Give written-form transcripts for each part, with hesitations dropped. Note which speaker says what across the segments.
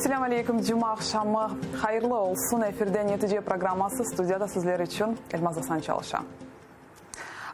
Speaker 1: Selâm aleyküm, cuma aqşamı hayırlı olsun! Efirde Netice programması, studiyada sizler içün Elmaz Asan çalışa.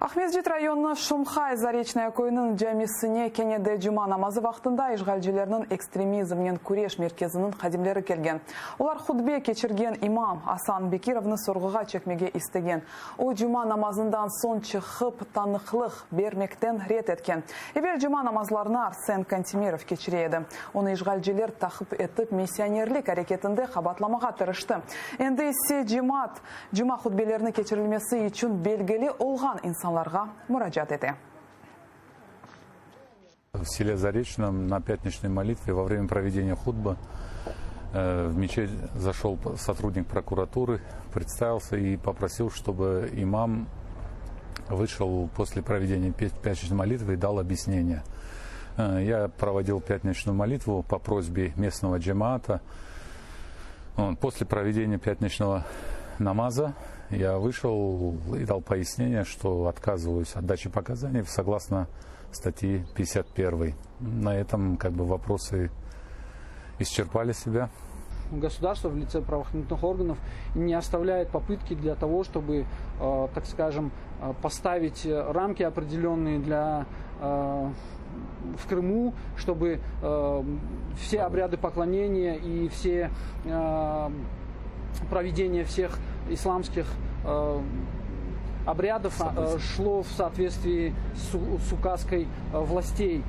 Speaker 1: Aqmescit rayonı Şumhay, Zareçnaya, köyüniñ camisine kene de cuma namazı vaqtında işğalcilerniñ ekstremizmnen küreş merkeziniñ hadimleri kelgen. Olar hutbe keçirgen imam Asan Bekirovnı sorğuğa çekmege istegen. O, cuma namazından soñ çıqıp, tanıqlıq bermekten red etken. Evel cuma namazlarını Arsen Kantimirov keçire edi. Onı işğalciler taqip etip, missionerlik areketinde qabaatlamağa tırıştı. Endi ise cemaat, cuma hutbelerini keçirilmesi içün belgili olğan insanlarğa muracaat ete.
Speaker 2: В селе Заречном на пятничной молитве во время проведения хутбы в мечеть зашел сотрудник прокуратуры, представился и попросил, чтобы имам вышел после проведения пятничной молитвы и дал объяснение. Я проводил пятничную молитву по просьбе местного джемаата. После проведения пятничного намаза я вышел и дал пояснение, что отказываюсь от дачи показаний согласно статьи 51. На этом как бы вопросы исчерпали себя.
Speaker 3: Государство в лице правоохранительных органов не оставляет попытки для того, чтобы, э, так скажем, э, поставить рамки определенные для э, в Крыму, чтобы все обряды поклонения и все проведение всех исламских обрядов шло в соответствии с указкой властей.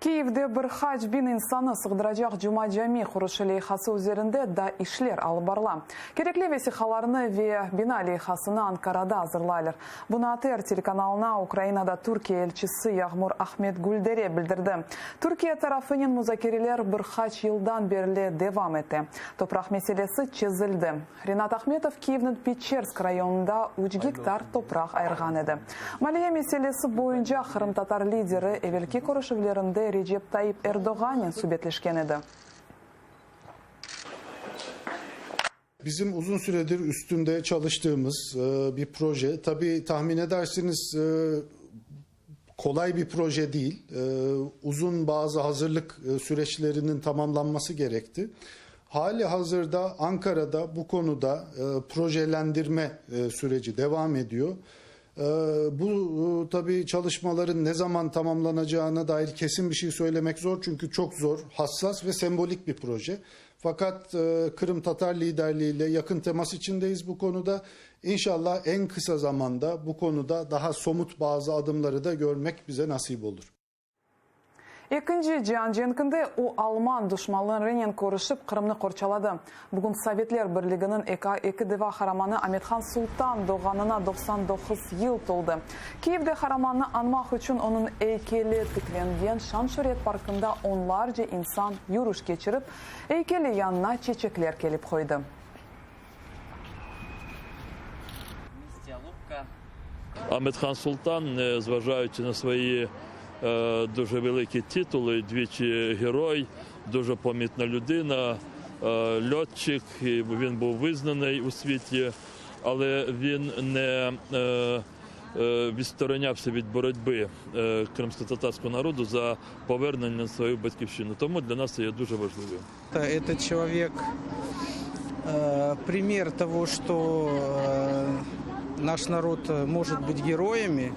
Speaker 1: Kiyevde bir qaç biñ insannı sığdıracaq Cuma Cami quruşı leyhası üzerinde daa işler alıp barıla. Kerekli vesiqalarnı ve bina leyhasını Ankarada azırlaylar. Bunı ATR telekanalına Ukrainada Türkiye elçisi Yağmur Ahmet Güldere bildirdi. Türkiye tarafınen muzakereler bir qaç yıldan berli devam ete. Topraq meselesi çezildi. Rinat Ahmetov Kiyevniñ Peçersk rayonında üç gektar topraq ayırğan edi. Maliye meselesi boyunca qırımtatar lideri evelki körüşüvlerinde Recep Tayyip Erdoğannen subetleşken edi.
Speaker 4: Bizim uzun süredir üstünde çalıştığımız bir proje. Tabii tahmin edersiniz, kolay bir proje değil. Uzun bazı hazırlık süreçlerinin tamamlanması gerekti. Hali hazırda Ankara'da bu konuda projelendirme süreci devam ediyor. Bu tabii çalışmaların ne zaman tamamlanacağına dair kesin bir şey söylemek zor. Çünkü çok zor, hassas ve sembolik bir proje. Fakat Kırım Tatar liderliğiyle yakın temas içindeyiz bu konuda. İnşallah en kısa zamanda bu konuda daha somut bazı adımları da görmek bize nasip olur.
Speaker 1: Ekinci cian cenkinde o alman duşmanlarınen körüşip, Qırımnı qorçaladı. Bugün Sovetler Birliginiñ eki deva qaramanı Amethan Sultan doğğanına 99 yıl toldı. Kiyevde qaramannı añmaq içün onıñ eykeli tiklengen Şan-Şüret parkında onlarca insan yürüş keçirip, eykeli yanına çeçekler kelip qoydı.
Speaker 5: Amethan Sultan, nezvajayuçı na svoyi дуже veliki titulı, dviçi geroy, дуже pomітна людина, льотчик, він був визнаний у світі, але він не відсторонявся від боротьби кримськотатарського народу за повернення на свою батьківщину. Тому для нас це є дуже важливим.
Speaker 6: Этот человек пример того, что наш народ может быть героями.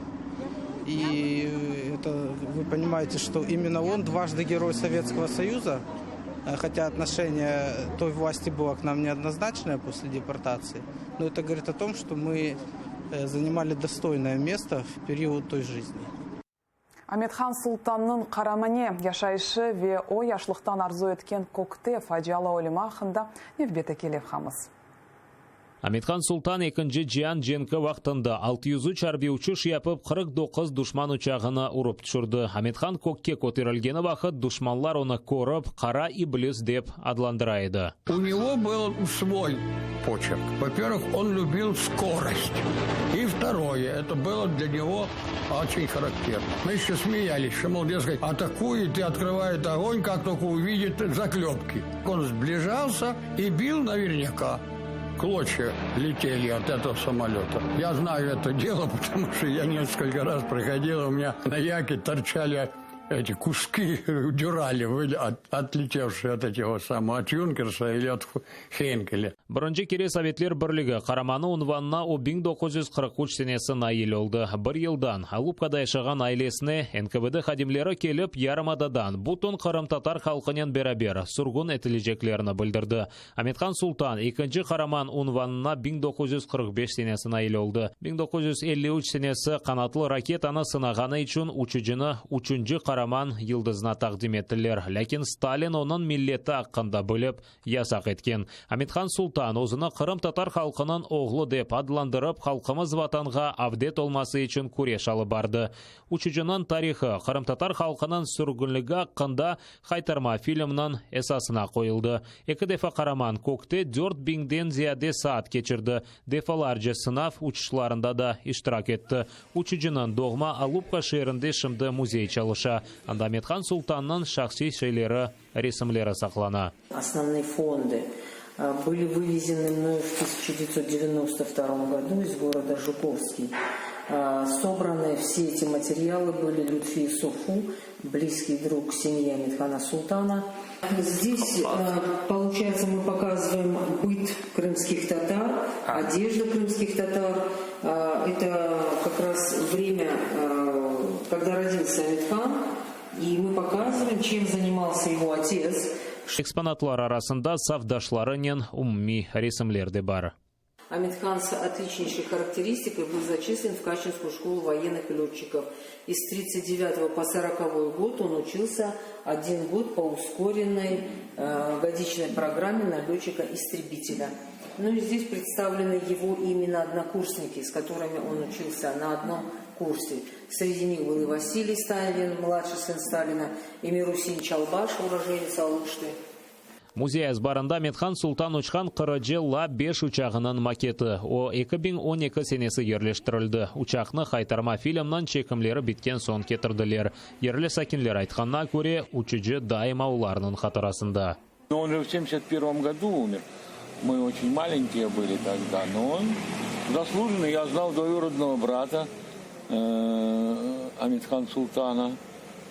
Speaker 6: И это, вы понимаете, что именно он дважды герой Советского Союза, хотя отношение той власти было к нам неоднозначное после депортации, но это говорит о том, что мы занимали достойное место в период той жизни.
Speaker 1: Amethan Sultannıñ qaramane yaşayışı ve o yaşlıqtan arzu etken kökte facialı ölümi aqqında nevbetteki levhamız.
Speaker 7: Amethan Sultan Ekinci cian cenki vaqtında 603 arbiy uçuş yapıp, 49 duşman uçağını urıp tüşürdi. Amethan kökke köterilgeni vaqıt duşmanlar onı körip, Qara iblis dep adlandıra edi.
Speaker 8: U него был свой почерк. Во-первых, он любил скорость. И второе, это было для него очень характерно. Мы еще смеялись, что, мол, дескать, атакует и открывает огонь, как только увидит заклепки. Он сближался и бил наверняка. Клочья летели от этого самолета. Я знаю это дело, потому что я несколько раз проходил, у меня на яке торчали. Эти куски дюрали, были отлетевшие от этого самого, от Юнкерса или от Хейнкеля.
Speaker 7: Birinci kere Sovetler Birligi Qaramanı unvanına o 1943 senesi nail oldı. Bir yıldan Alupkada yaşağan ailesine NKVD hadimleri kelip, yarımadadan bütün qırımtatar halqınen beraber sürgün etileceklerini bildirdi. Amethan Sultan ekinci Qaraman unvanına 1945 senesi nail oldı. 1953 senesi qanatlı raketanı sınağanı içün uçucını üçünci Qaraman yıldızına taqdim ettiler. Lâkin Stalin onıñ milleti aqqında bilip, yasaq etken. Amethan Sultan özüni qırımtatar halqınıñ oğlu dep adlandırıp, halqımız Vatanğa avdet olması içün küreş alıp bardı. Uçucınıñ tarihı qırımtatar halqınıñ sürgünligi aqqında Haytarma filmniñ esasına qoyuldı. Eki defa qaraman kökte dört biñden ziyade saat keçirdi, defalarca sınav uçuşlarında da iştirak etti. Uçucınıñ doğma Alupka şeerinde şimdi müzey çalışa, anda Amethan Sultannıñ şahsiy şeyleri, resimleri saqlana.
Speaker 9: Основные fonды были вывезены мною в 1992 году из города Жуковский. Собраны все эти материалы были Лютфи Софу, близкий друг семьи Амет-Хана Султана. Здесь, получается, мы показываем быт крымских татар, одежду крымских татар. Это как раз время, когда родился Аметхан, и мы показываем, чем занимался его отец.
Speaker 7: Eksponatlar arasında safdaşlarınen umumiy resimler de bar.
Speaker 9: Аметхан с отличнейшей характеристикой был зачислен в Качинскую школу военных летчиков. И с 39 по 40 год он учился один год по ускоренной э, годичной программе на летчика-истребителя. Ну и здесь представлены его именно однокурсники, с которыми он учился на одном курсе. Среди них был и Василий Сталин, младший сын Сталина, и Эмир-Усеин Чалбаш, уроженец Алушты.
Speaker 7: Müzey azbarında Amethan Sultan uçqan qırıcı La-beş uçağınıñ maketi. O, 2012 senesi yerleştirildi. Uçaqnı Haytarma filmniñ çekimleri bitken soñ ketirdiler. Yerli sakinler aytqanına köre, uçucı daima olarnıñ hatırasında.
Speaker 10: Но он же в 71 году умер. Мы очень маленькие были тогда, но он заслуженный. Я знал двоюродного брата э, Амет-Хан Султана.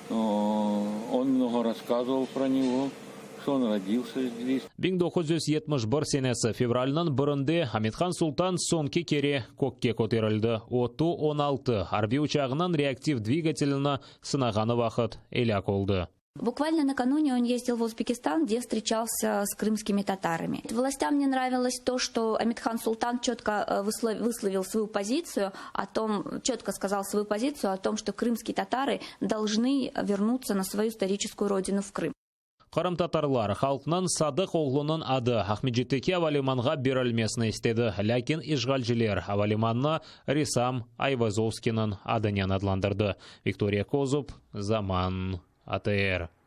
Speaker 10: Э, Он много рассказывал про него, что он родился здесь.
Speaker 7: 1971 senesi fevralniñ birinde Amethan Sultan soñki kere kökke köterildi. O, Tu-16 arbiy uçağınıñ reaktiv dvigatelini sınağanı vaqıt elâk oldı.
Speaker 11: Буквально накануне он ездил в Узбекистан, где встречался с крымскими татарами. Властям не нравилось то, что Амет-Хан Султан четко э, высловил свою позицию о том, четко сказал свою позицию о том, что крымские татары должны вернуться на свою историческую родину в Крым.
Speaker 7: Qırımtatarlar halqnıñ sadıq oğlunıñ adı Aqmescitteki avalimanğa berilmesini istedi, lâkin işğalciler avalimanını ressam Ayvazovskiyniñ adınen adlandırdı. Viktoriya Kozub, Zaman, ATR.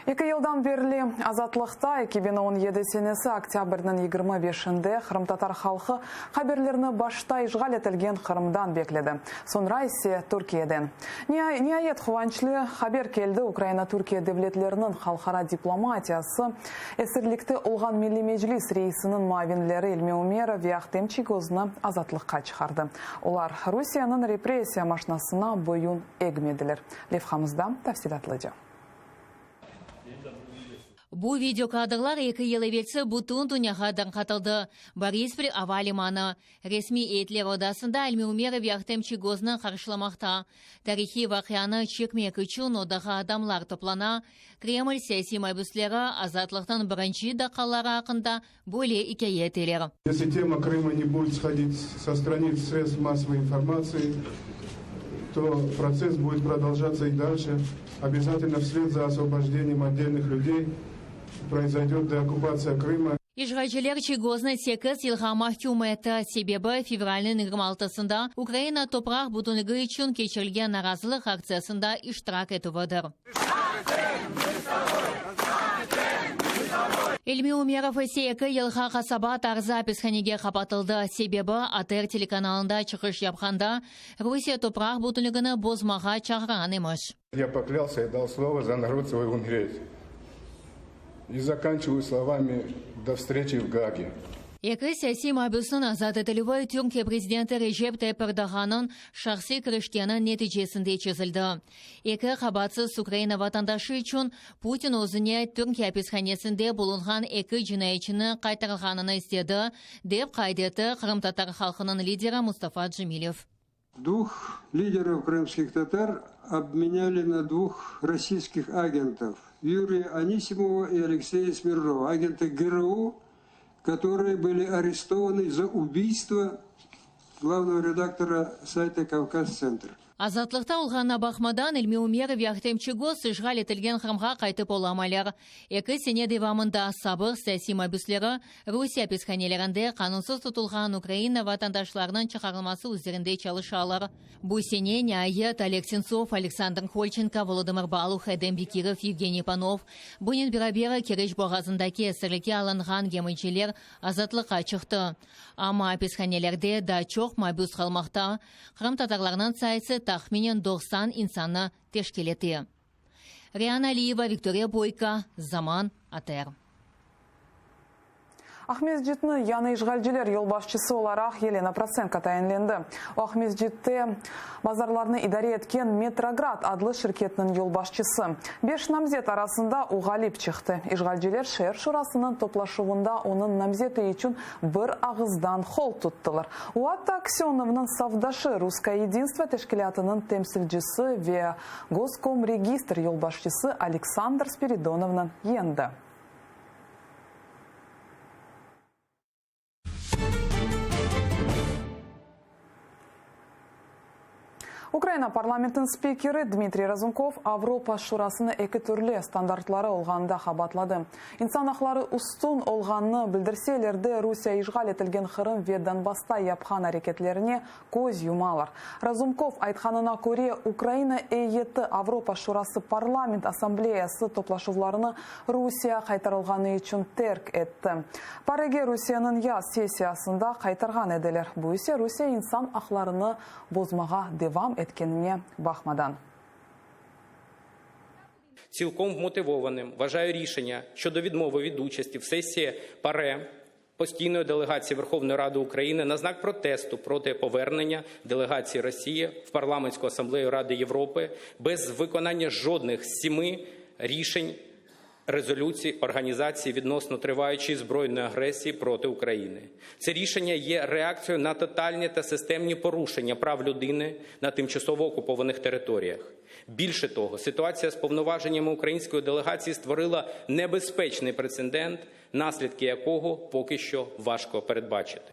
Speaker 1: Eki yıldan berli azatlıqta 2017 senesi oktâbrniñ 25-inde qırımtatar halqı haberlerni başta işğal etilgen Qırımdan bekledi, soñra ise Türkiyeden. Niayet quvançlı haber keldi, Ukraina-Türkiye devletleriniñ halqara diplomatiyası esirlikte olğan Milliy Meclis reisiniñ muavinleri İlmi Ümerov ve Ahtem Çiygoznı azatlıqqa çıqardı. Olar Rusiyeniñ repressiya maşnasına boyun egmediler. Levhamızda tafsilâtlıca.
Speaker 12: Bu videokadrlar eki yıl evelsi bütün dünyağa darqatıldı. Borispol ava limanı. Resmiy eyetler odasında İlmi Ümerov ve Ahtem Çiygoznı qarşılamaqta. Tarihiy vaqianı çekmek içün odağa adamlar toplana. Kreml siyasiy mabüsleri azatlıqnıñ birinci daqqaları aqqında böyle ikâye eteler.
Speaker 13: Если тема Крыма не будет сходить со страниц средств массовой информации, то процесс будет продолжаться и дальше. Обязательно вслед за освобождением отдельных людей произойдет деоккупация Крыма.
Speaker 12: İşğalciler Çiygoznı sekiz yılğa mahküm etti. Sebebi, fevralniñ 26-sında Ukraina topraq bütünligi içün keçirilgen narazılıq aktsiyasında iştirak etüvidir. İlmi Ümerov ise eki yılğa qasaba tarzı apishanege qapatıldı. Sebebi, ATR telekanalında çıqış yapqanda Rusiye topraq bütünligini bozmağa çağırğan emiş.
Speaker 13: Я поклялся и дал слово за народ свой умереть. И заканчиваю словами до встречи в Гааге.
Speaker 12: Eki siyasiy mabüsniñ azat etilüvi Türkiye prezidenti Recep Tayyip Erdoğannıñ şahsiy kirişkeni neticesinde çezildi. Eki qabaatsız Ukraina vatandaşı içün Putin özüne Türkiye apishanesinde bulunğan eki cinayetçini qaytarılğanını istedi, dep qayd etti qırımtatar halqınıñ lideri Mustafa Cemilev.
Speaker 14: Dvuh liderov krımskih tatar obmenyali na dvuh rossiyskih agentov, Yuriya Anisimova i Alekseya Smirnova, agentı GRU, kotorıye byli arestovany za ubiystvo glavnogo redaktora sayta Kavkaz-tsentr.
Speaker 12: Azatlıqta olğanına baqmadan, İlmi Umerov ve Ahtem Çiygoz işğal etilgen Qırımğa qaytıp olamaylar. Eki sene devamında sabıq siyasiy mabüsleri Rusiye apishanelerinde qanunsız tutulğan Ukraina vatandaşlarınıñ çıqarılması üzerinde çalışalar. Bu sene, niayet, Oleg Sentsov, Aleksandr Kolçenko, Volodımır Baluh, Edem Bekirov, Yevgeniy Panov, bunen beraber, Keriç boğazındaki esirlikke alınğan gemiciler azatlıqqa çıqtı. Amma apishanelerde daa çoq mabüs qalmaqta, qırımtatarlarnıñ sayısı tahminen 90 insannı teşkil ete. Riana Aliyeva, Viktoriya Boyko, Zaman, ATR.
Speaker 1: Aqmescitniñ yañı işğalciler yolbaşçısı olaraq Yelena Protsenko tayinlendi. O, Aqmescitte bazarlarnı idare etken Metrograd adlı şirketniñ yolbaşçısı. Beş namzet arasında o ğalip çıqtı. İşğalciler şeer şurasınıñ toplaşuvında onıñ namzeti içün bir ağızdan qol tuttılar. O, atta Aksönovnıñ safdaşı Russkoye yedinstvo teşkilâtınıñ temsilcisi ve Goskomregistr yolbaşçısı Aleksandr Spiridonovnı yeñdi. Ukraina parlamentiniñ spikeri Dmitriy Razumkov Avropa Şurasını eki türlü standartları olğanında qabaatladı. İnsan aqları üstün olğanını bildirseler de, Rusiye işğal etilgen Qırım ve Donbassta yapqan areketlerine köz yumalar. Razumkov aytqanına köre, Ukraina eyyeti Avropa Şurası Parlament Assambleyası toplaşuvlarını Rusiye qaytarılğanı içün terk etti. PAREge Rusiyeniñ yaz sessiyasında qaytarğan ediler, bu ise Rusiye insan aqlarını bozmağa devam etkenine baqmadan.
Speaker 15: Цілком вмотивованим вважаю рішення щодо відмови від участі в сесії ПАРЕ Постійної делегації Верховної Ради України на знак протесту проти повернення делегації Росії в Парламентську асамблею Ради Європи без виконання жодних з сіми рішень резолюцій організації відносно триваючої збройної агресії проти України. Це рішення є реакцією на тотальні та системні порушення прав людини на тимчасово окупованих територіях. Більше того, ситуація з повноваженнями української делегації створила небезпечний прецедент, наслідки якого поки що важко передбачити.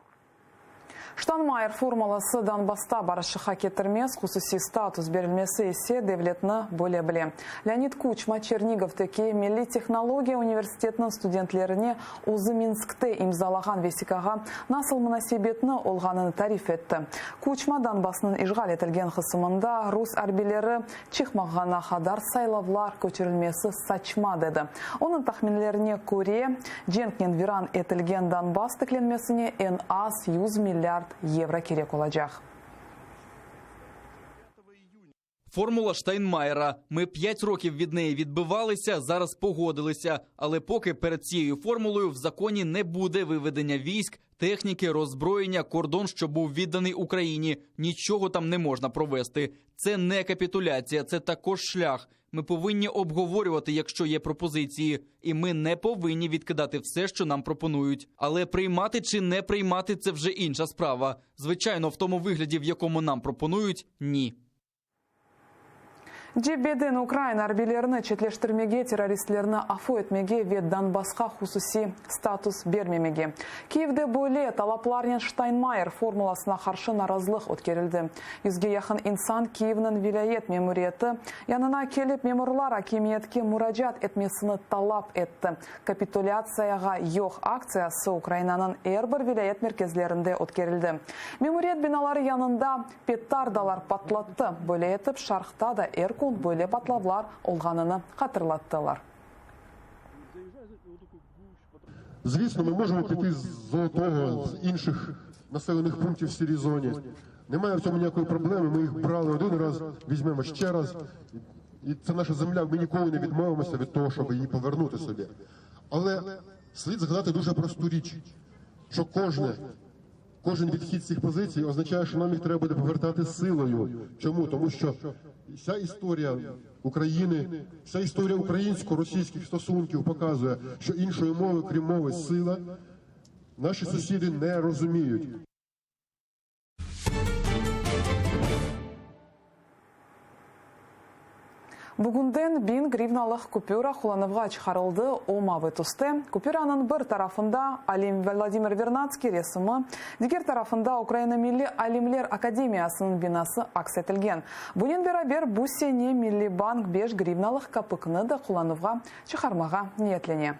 Speaker 1: Ştanmayyer formulası Donbassta barışıqqa ketirmez, hususiy status berilmesi ise devletni böle bile. Leonid Kuçma Çernigovdaki Milliy tehnologiya universitetiniñ studentlerine özü Minskte imzalağan vesiqağa nasıl munasebetni olğanını tarif etti. Kuçma Donbassnıñ işğal etilgen qısımında rus arbiyleri çıqmağana qadar saylavlar köçürilmesi saçma dedi. Onıñ tahminlerine köre, cenknen viran etilgen Donbass tiklenmesine eñ az yüz milliard yevro kerek olacaq.
Speaker 16: Формула Штайнмаєра. Ми 5 років від неї відбивалися, зараз погодилися. Але поки перед цією формулою в законі не буде виведення військ, техніки, роззброєння, кордон, що був відданий Україні. Нічого там не можна провести. Це не капітуляція, це також шлях. Ми повинні обговорювати, якщо є пропозиції, і ми не повинні відкидати все, що нам пропонують. Але приймати чи не приймати – це вже інша справа. Звичайно, в тому вигляді, в якому нам пропонують – ні.
Speaker 1: Cebeden ukrain arbiylerini çetleştirmege, terroristlerni afu etmege ve Donbassqa hususiy status bermemege. Kiyevde böyle talaplarnen Ştaynmayyer formulasına qarşı narazılıq ötkerildi. Yüzge yaqın insan Kiyevniñ vilâyet memuriyeti yanına kelip, memurlar akimiyetke muracaat etmesini talap etti. Kapitulâtsiyağa yoq aktsiyası Ukrainanıñ er bir vilâyet merkezlerinde ötkerildi. Memuriyet binaları yanında petardalar patlattı, böyle etip Şarqta da er kün böyle patlavlar olğanını hatırlattılar.
Speaker 17: Звісно, ми можемо піти з Золотого, з інших населених пунктів в сірій зоні. Немає в цьому ніякої проблеми, ми їх брали один раз, візьмемо ще раз. І це наша земля, ми ніколи не відмовимося від того, щоб її повернути собі. Але слід згадати дуже просту річ. Що кожне, кожен відхід цих позицій означає, що нам їх треба буде повертати силою. Чому? Тому що вся історія України, вся історія українсько-російських стосунків показує, що іншої мови, крім мови сила, наші сусіди не розуміють.
Speaker 1: Bugünden biñ grivnalıq kupüra qullanuvğa çıqarıldı, o mavı tüste. Kupüranıñ bir tarafında alim Vladimir Vernadskiy resimi, diger tarafında Ukraina Milliy alimler akademiyasınıñ binası aks etilgen. Bunen beraber, bu sene Milliy bank beş grivnalıq kapikni de qullanuvğa çıqarmağa niyetlene.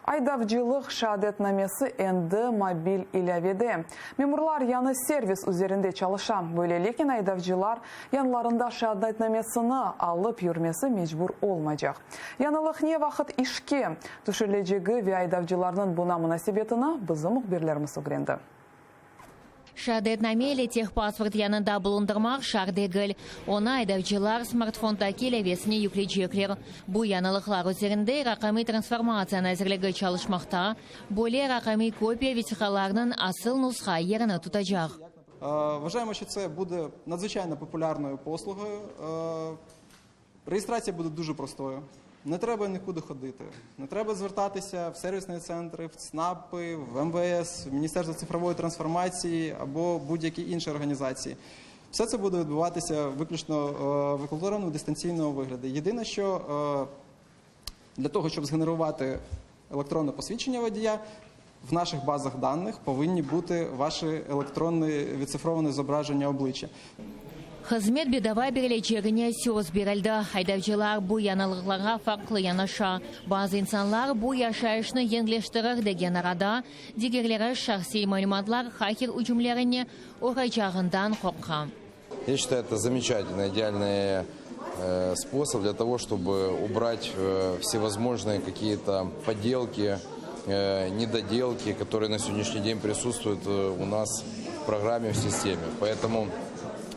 Speaker 1: Aydavcılıq şeadetnamesi endi mobil ilâvede. Memurlar yañı servis üzerinde çalışa. Böyleliknen aydavcılar yanlarında şeadetnamesini alıp yürmesi mecbur olmaycaq. Yañılıq ne vaqıt işke tüşürilecegi ve aydavcılarnıñ buña munasebetini bizim mühbirlerimiz ögrendi.
Speaker 12: Şeadetname ile tehpasport yanında bulundırmaq şart degil. Onı aydavcılar smartfondaki ilâvesine yüklecekler. Bu yañılıqlar üzerinde Raqamiy transformatsiya nazirligi çalışmaqta. Böyle raqamiy kopiya vesiqalarnıñ asıl nusha yerini tutacaq.
Speaker 18: Вважаємо, що це буде надзвичайно популярною послугою. Реєстрація буде дуже простою. Не треба нікуди ходити, не треба звертатися в сервісні центри, в ЦНАПи, в МВС, в Міністерство цифрової трансформації або будь-які інші організації. Все це буде відбуватися виключно в електронному дистанційному вигляді. Єдине, що для того, щоб згенерувати електронне посвідчення водія, в наших базах даних повинні бути ваші електронні відцифроване зображення обличчя.
Speaker 12: Hızmet bedava berilecegine söz berildi. Aydavcılar bu yañılıqlarğa farqlı yanaşa. Bazı insanlar bu yaşayışnı yengilleştirir degen arada, digerleri şahsiy malümatlar haker ücümlerine oğraycağından qorqa.
Speaker 19: Я считаю, это замечательный, идеальный способ для того, чтобы убрать всевозможные какие-то подделки, недоделки, которые на сегодняшний день присутствуют у нас в программе, в системе. Поэтому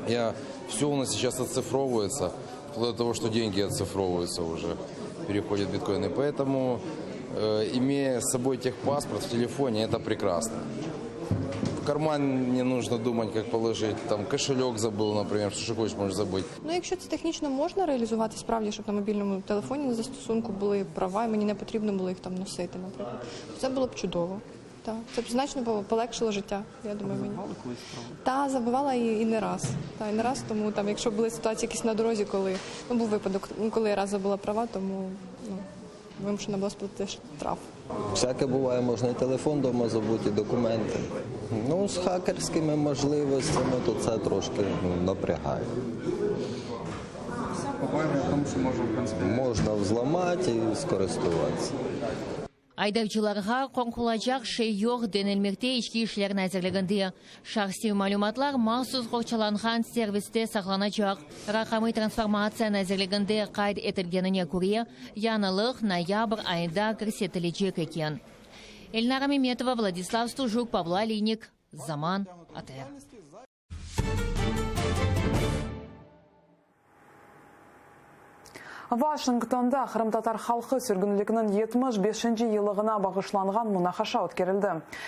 Speaker 19: я, все у нас сейчас оцифровывается, вплоть до того, что деньги оцифровываются уже, переходят в биткоины. Поэтому, имея с собой техпаспорт в телефоне, это прекрасно. В карман не нужно думать, как положить, там кошелек забыл, например, что хочешь, можешь забыть.
Speaker 20: Ну, якщо це технічно можна реалізувати, справді, щоб на мобільному телефоні на застосунку були права, і мені не потрібно було їх там носити, наприклад, то це було б чудово. Так, це б значно полегшило життя, я думаю, мені.
Speaker 18: Забували колись права?
Speaker 20: Та, забувала і не раз. Та, і не раз, тому там, якщо були ситуації якісь на дорозі, коли, ну, був випадок, ну, коли я раз забула права, тому, ну, вимушена була сплатити штраф.
Speaker 21: Всяке буває, можна і телефон вдома забути, і документи. Ну, з хакерськими можливостями, то це трошки, ну, напрягає.
Speaker 18: Побоювання в тому, що можна, в принципі,
Speaker 21: Можна взламати і скористуватися.
Speaker 12: Aydavcılarğa qorqulacaq şey yoq, denilmekte İçki işler nazirliginde. Şahsiy malümatlar mahsus qorçalanğan serviste saqlanacaq. Raqamıy transformatsiya nazirliginde qayd etilgenine köre, yañılıq noyabr ayında kirsetilecek eken. Elnara Memetova, Vladislav Stujuk, Pavlo Olinik, Zaman, ATR.
Speaker 1: Vaşingtonda qırımtatar halqı sürgünlikniñ 75-inci yıllığına bağışlanğan munaqaşa ötkerildi.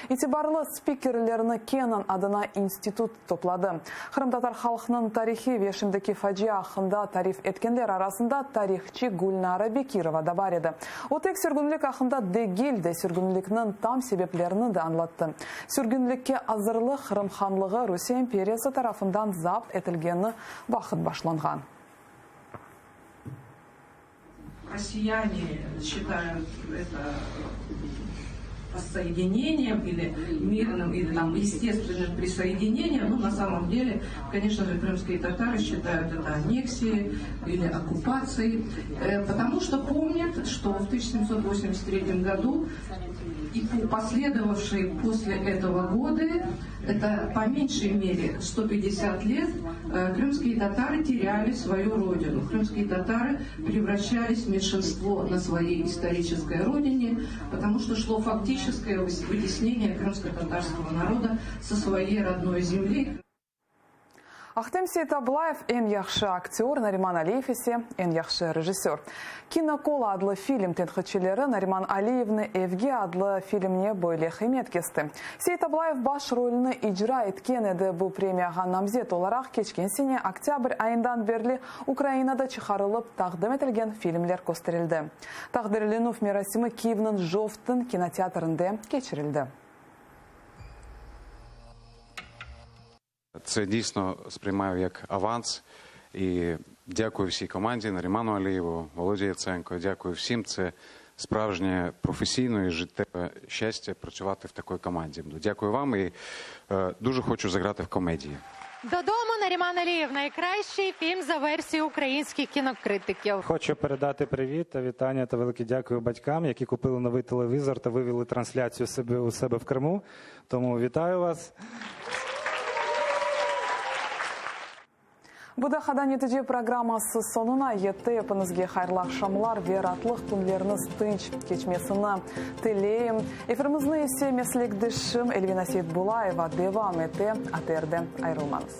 Speaker 1: İtibarlı spikerlerni Kenan adına institut topladı. Qırımtatar halqınıñ tarihi ve şimdiki facia aqqında tarif etkenler arasında tarihçı Gülnara Bekirova da bar edi. O tek sürgünlik aqqında degil de, sürgünlikniñ tam sebeplerini de añlattı. Sürgünlikke azırlıq Qırım hanlığı Rusiye imperiyası tarafından zapt etilgeni vaqıt başlanğan.
Speaker 22: Россияне считают это воссоединением или мирным, или там естественным присоединением. Но на самом деле, конечно же, крымские татары считают это аннексией или оккупацией, потому что помнят, что в 1783 году и последовавшие после этого годы, это по меньшей мере 150 лет, крымские татары теряли свою родину. Крымские татары превращались в меньшинство на своей исторической родине, потому что шло фактическое вытеснение крымско-татарского народа со своей родной земли.
Speaker 1: Ahtem Seitablayev eñ yahşı aktör, Nariman Aliyev ise eñ yahşı rejissör. Kinokola adlı film tenqitçileri Nariman Aliyevni Evge adlı filmine böyle qıymet kesti. Seitablayev baş rolüni icra etken edi. Bu premiyağa namzet olaraq keçken sene oktâbr ayından berli Ukrainada çıqarılıp taqdim etilgen filmler kösterildi. Taqdirlenüv merasimi Kiyevniñ Jovtın kinoteatrinde keçirildi.
Speaker 2: Це дійсно сприймаю як аванс. І дякую всій команді, Наріману Алієву, Володі Яценко. Дякую всім. Це справжнє професійне і життєве щастя працювати в такій команді. Дякую вам і дуже хочу заграти в комедії.
Speaker 3: Додому Наріман Алієв – найкращий фільм за версією українських кінокритиків.
Speaker 23: Хочу передати привіт та вітання та велике дякую батькам, які купили новий телевізор та вивели трансляцію себе, у себе в Криму. Тому вітаю вас.
Speaker 1: Bu daqqada Netice programması soñuna yetti. Epiñizge hayırlı aqşamlar ve raatlıq künleriñiz tınç keçmesini tileyim. Efirimizni ise meslekdeşim Elvina Seytbulayeva devam ete. ATRden ayırılmañız.